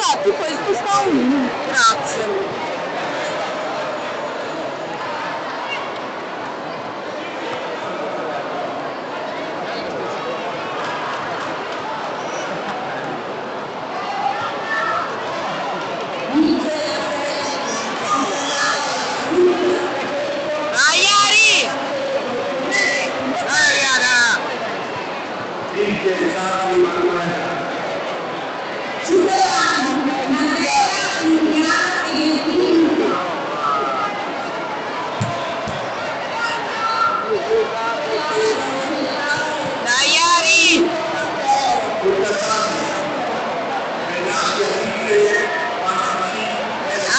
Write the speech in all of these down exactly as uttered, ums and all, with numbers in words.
Ah, ti pol spostare un... Grazie. Vai, Ari! Vai, Ariana! Dai, Ari!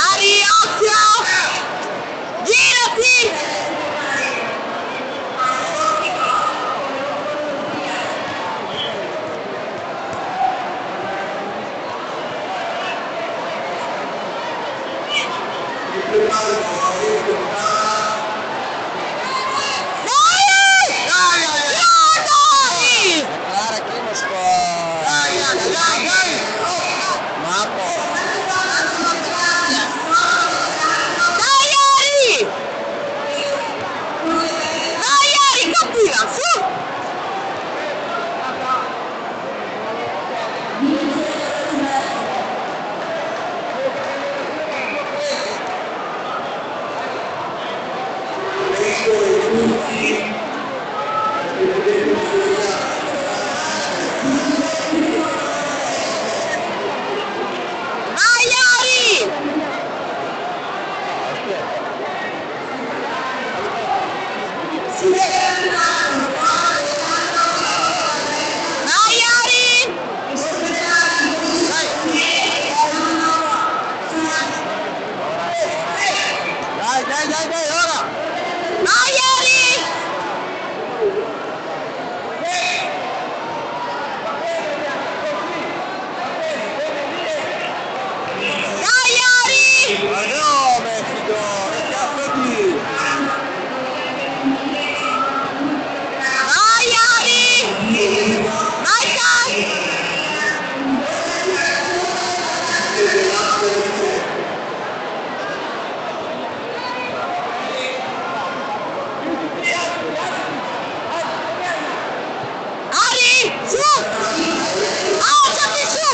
Ari, occhio! Girati! Dai! Dai, dai, dai! Dai! Cara, che ma sco-, dai, dai, dai, dai! Mapo. Dai, Ari! Dai, Ari, capila, su! Vai, Ari! Vai, Ari! Dai, dai, dai, dai, ora! Vai, Ari! Dai, Ari! Ma no, me fido, che caso di? Vai, Ari! Vai, Ari! Ari, su! Alzati su!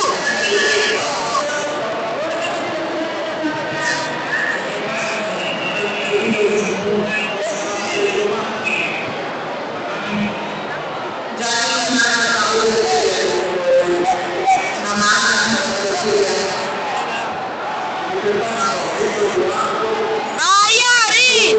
Vai, Ari!